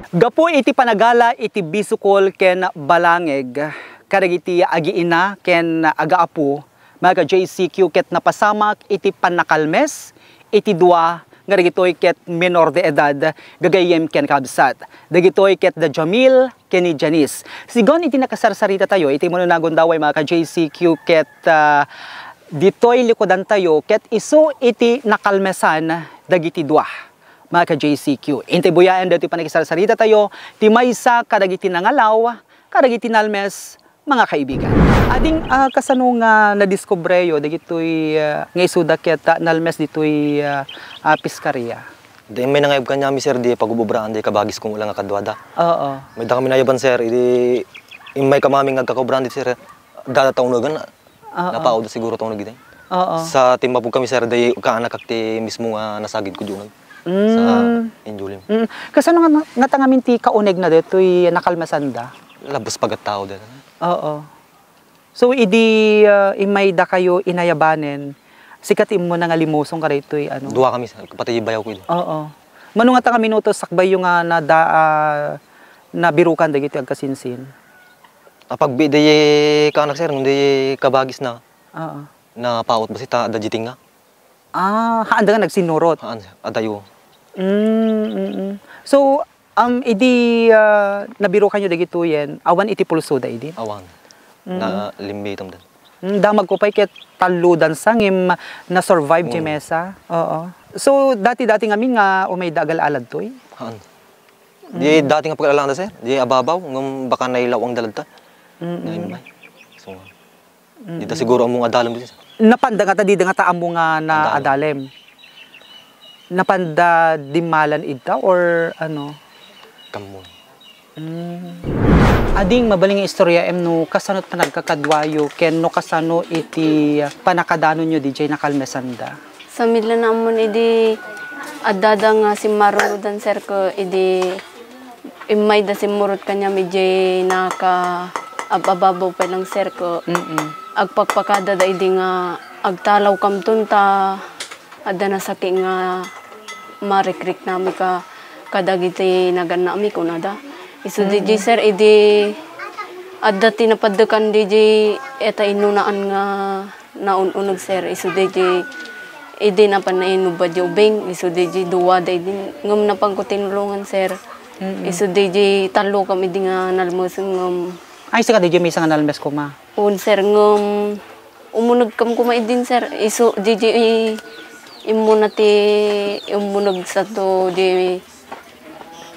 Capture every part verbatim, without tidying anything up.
Gapu iti panagala iti bisukol ken balangeg kadagiti agiina ken agaapu, mga ka-J C Q, ket napasamak iti pannakalmes iti dua nga dagitoy ket menor de edad, gagayyem ken kabsat. Dagitoy ket da Jamil ken ni Janice. Sigun iti nakasarsarita tayo, iti immuno nga gundaway, mga ka-J C Q, ket, ah, ditoy likudan tayo, ket isu iti nakalmesan dagiti dua, mga ka-J C Q. Intay buyaen daytoy pannakasarsarita tayo, ti maysa kadagiti nangalaw kadagiti nalmes, mga kaibigan. Ading, ah, kasano nga nadiskubre yo dagitoy, ah, nga isuda ket, ah, nalmes ditoy, ah, ah, piskaria? Di, may nangayab kaniami, sir, di pag-ububraan, di kabagis ko lang nga kaduada. Oo. May da kami nayaban, sir, idi immay kamami nga agkakaubraan di, sir, dada taunugan, Oo. Napaawda siguro taunog iti. Oo. Sa timmapog kami, sir, di kaanak ti mismo nga nasagid ko diunag. Sa Mm. Injulim. Mm. Kasano nga, nga tangamin ti kauneg na ditoy nakalmasanda? Labas pagattao dito. Oo. So, idi, ah, immay dakayo inayabanen, sika ti immuna nga limusong kadaytoy, ano? Dua kami, sir. Pati bayaw ko ito. Oo. Mano nga tanga minuto sakbay yo nga nada-, ah, nabirukan dagiti agkasinsin? Apagbi di kaanak, sir, di kabagis na. Oo. Napaawat basi ta adda diay tengnga. Ah, haanda nga nagsinnurot? Haan, sir. Adayo. Mm, mm, mm. So, um, idi, ah, nabirukanyo dagitoyen, awan iti pulsoda idi? Awan. Mm. Nalimbitam den. Mm, damagko pay ket tallodan sa ngem na-survive diay Mm. mesa. Oo. So, dati-dati ngamin nga umayda agal-aladtoy? Haan. Di Mm. dati nga pagkailangan da, sir. Di ababaw, ngem baka nailawang da latta. Mm. Nga immay. So, nga. Mm. Dita siguro ammo nga adalem, sir. Napanda nga ta, dida nga ta ammo nga na Adalem. adalem. Napanda dimmalan idta or ano? Kammo. Mm. Ading mabalin nga istoryaem no kasano ti panagkakaduayo ken no kasano iti panakadanonyo diay nakalmesanda? Sa mila na ammon idi addada nga simmarunodan, sir, ko idi immayda simmurot kaniam idiay naka-, ab-, ababaw pay lang, sir, ko Mm-mm. agpakpakada da idi nga agtalawkamton ta adda nasaki nga marikriknami ka-, kadagiti nagannami, kunada. Isu Mm. diay, sir, idi adda ti napaddekan diay eta inunaan nga naun-uneg, sir, isu daydiay idi napan nainubba diay ubing, isu daydiay dua daydiay, ngem napanko tinulongan, sir. Mm. Isu daydiay tallo kam idi nga nalmesen ngem Ay, sika daydiay maysa nga nalmes koma? Un, sir, ngem umuneg kam koma idin, sir. Isu daydiay i-, immuna ti ummuneg sato di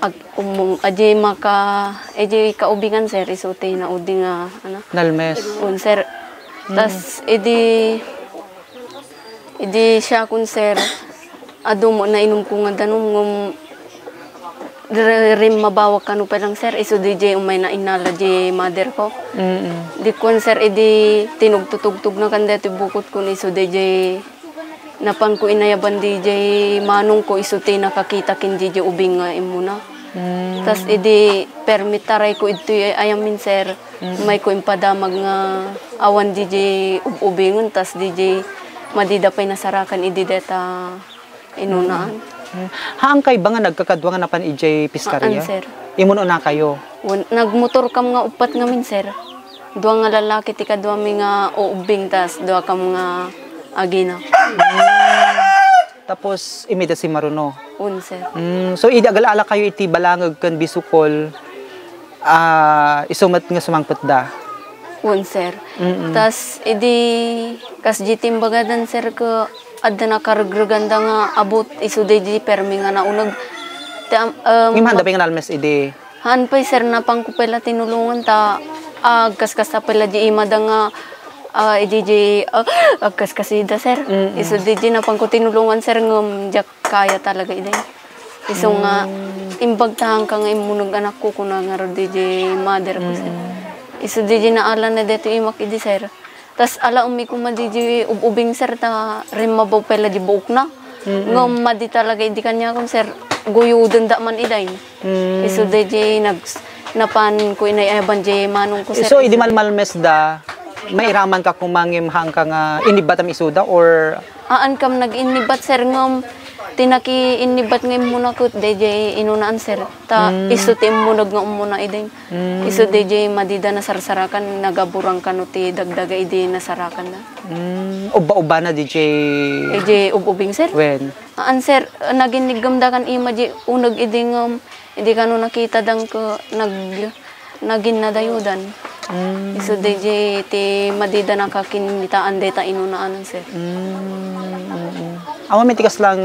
Ag-, umung-, adiay maka-, adiay kaubingan, sir, isu ti naudi nga, ano? Nalmes. Un, sir. Mm. Tas, idi, idi siakon, sir, adu mo, nainumko nga danum, ngem, re-, rimmabawak kano pay lang, sir, isu diay umay na innala diay mother ko. Mm. Di kuan, sir, idi tinugtutugtogna kan daytoy bukot ko, isu diay Napanko inayaban diay manongko isu ti nakakita ken diay ubing nga immuna. Mm. Tas idi permi tarayko idtoy ay-ayamin, sir, Mm. mayko impadamag nga awan diay ub-ubingen tas diay madida pay nasarakan idi deta inunaan. Mm. Haan kay ba nga nagkakadua nga napan idiay piskaria? Haan, sir. Immun unakayo? Wen, nagmotor kam nga uppat ngamin, sir. Dua nga lalaki ti kaduami nga ubbing, tas dua kam nga agina. Mm. Tapos, imida simmaruno? Un, sir. Mm, so, idi agal-alakayo iti balangeg ken bisukol, ah, isu met nga sumangpetda? Un, sir. Mm-mm. Tas, idi, kas di timbagadan, sir, ko adda nakaregreganda nga abut, isu daydi permi nga nauneg. Ti am-, em, Ngem haan da pay nga nalmes idi? Haan pay, sir, napanko pay la tinulongan ta agkaskasta pay la di imada nga, ah, idi di, ah, agkaskasida, sir. Mm-mm. Isu di di napanko tinulongan, sir, ngem diak kaya talaga idi. Isu nga, Mm. imbag ta haanka nga immuneg anakko, kuna ngarud di di mother ko, sir. Mm-mm. Isu di di naalana daytoy imak idi, sir. Tas alaem mi koma diay ub-ubing, sir, ta rimmabaw pay la diay buokna. Mm-mm. Ngem madi talaga idi kaniakan, sir, guyodenda man iday. Mm. Isu daydi nag-, napanko inay-ayaban diay manongko, sir. So, idi malmalmesda, mairamanka koma ngem haanka nga inibbatam isuda or? Haan kam nag-inibbat, sir, ngem Ti nakiinnibat nga immuna ket daydiay inunaan, sir. Ta Mm. isu ti immuneg nga ummuna idi. Mm. Isu daydiay madida nasarsarakan, nagaburang kano ti dagdaga idi nasarakan na. Mm. Ubba-ubbana daydiay Idiay ub-ubing, sir. Wen. Aan, sir, naginniggam dakan ima di uneg idi ngem, idi kano nakita dang ke nag-, naginnadayudan. Mm. Isu daydiay ti madida nakakinnitaan dayta inunaan, sir. Mm, mm, mm. Awan met ti kaslang,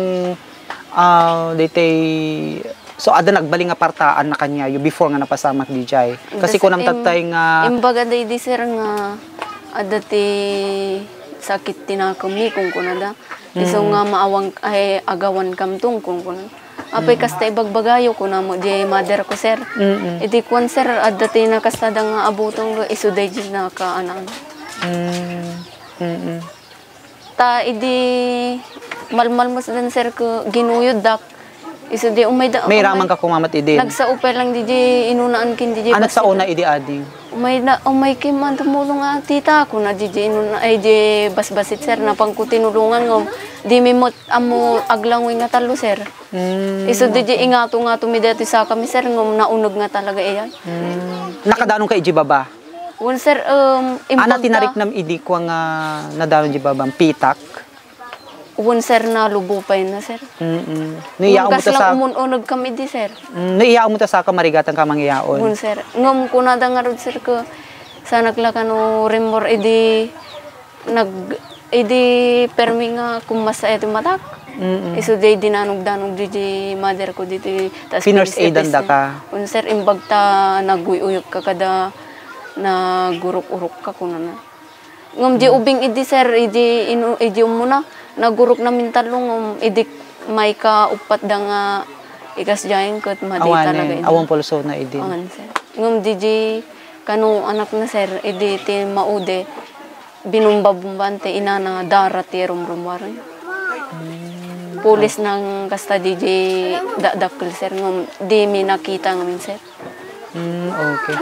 ah, daytay, so, adda nagbalin nga partaan na kaniayo before nga napasamak daydiay. Kasi Kasi kunam im-, tattay nga imbaga daydi, sir, nga adda ti sakit ti nakemmi, kunkunada. Isu Mm. nga maawang, ay, agawan kamtong, kunkuna. Apay Mm. kasta ibagbagayo, kuna mo, di mother ko, sir. Mm-mm. Idi kuan, sir, adda ti nakastada nga abutong, isu daydi nakaanan. Mm. Mm-mm. Ta idi malmalmos den, sir, ko ginuyod dak. Isu di umay da, May umay. Raman ka kumamat idi. Nagsao pa lang di, di inunaan kin di, di Ah, nagsauna idi adi. Umay na, umay kim man tumulong nga tita, kuna di, di inuna, ay di basbasit, sir, napang ko tinulungan ngam. Di mi mot, amo aglangoy nga talo, sir. Mm. Isu di, di ingato-ngato mi dati sa kami, sir, ngam nauneg nga talaga iya. Mm. Nakadanon ka iji baba? Wen, sir, um, Ana imbag ta- tinariknam idi kua nga nadanon iji baba, pitak? Wen, sir, nalubo pay na, sir. Mm-mm. No Ngem iyaon mo ta kasla sa umun-uneg kami di, sir. Mm, no iyaon mo ta sa ka, marigatan ka mangiyaon. Wen, sir. Ngem kunada ngarud, sir, ko, sanak la kano rimmor idi nag-, idi permi nga kummasa iti matak. Mm-mm. Isu di dinanug-danug di, di mother ko diti taas Pinurse aid anda ka? Wen, sir, imbag ta naguyuyok ka kada nagurok-urok ka, kunana. Ngem di Hmm. ubing idi, sir, idi inu-, idi ummuna, nagurok namin tallo, ngem idi maika uppat da nga ikas diayen ket madi Awanen, talaga idi. Awan pulso na idi. Awan, sir. Ngem di, di kano anak na, sir, idi ti maude, binumba-bumbaan ti inana, dara ti rumrumuaren. Hmm. Pulis nang kasta di, di dakdakkel, sir, ngem di mi nakita ngamin, sir. Hmm, okay.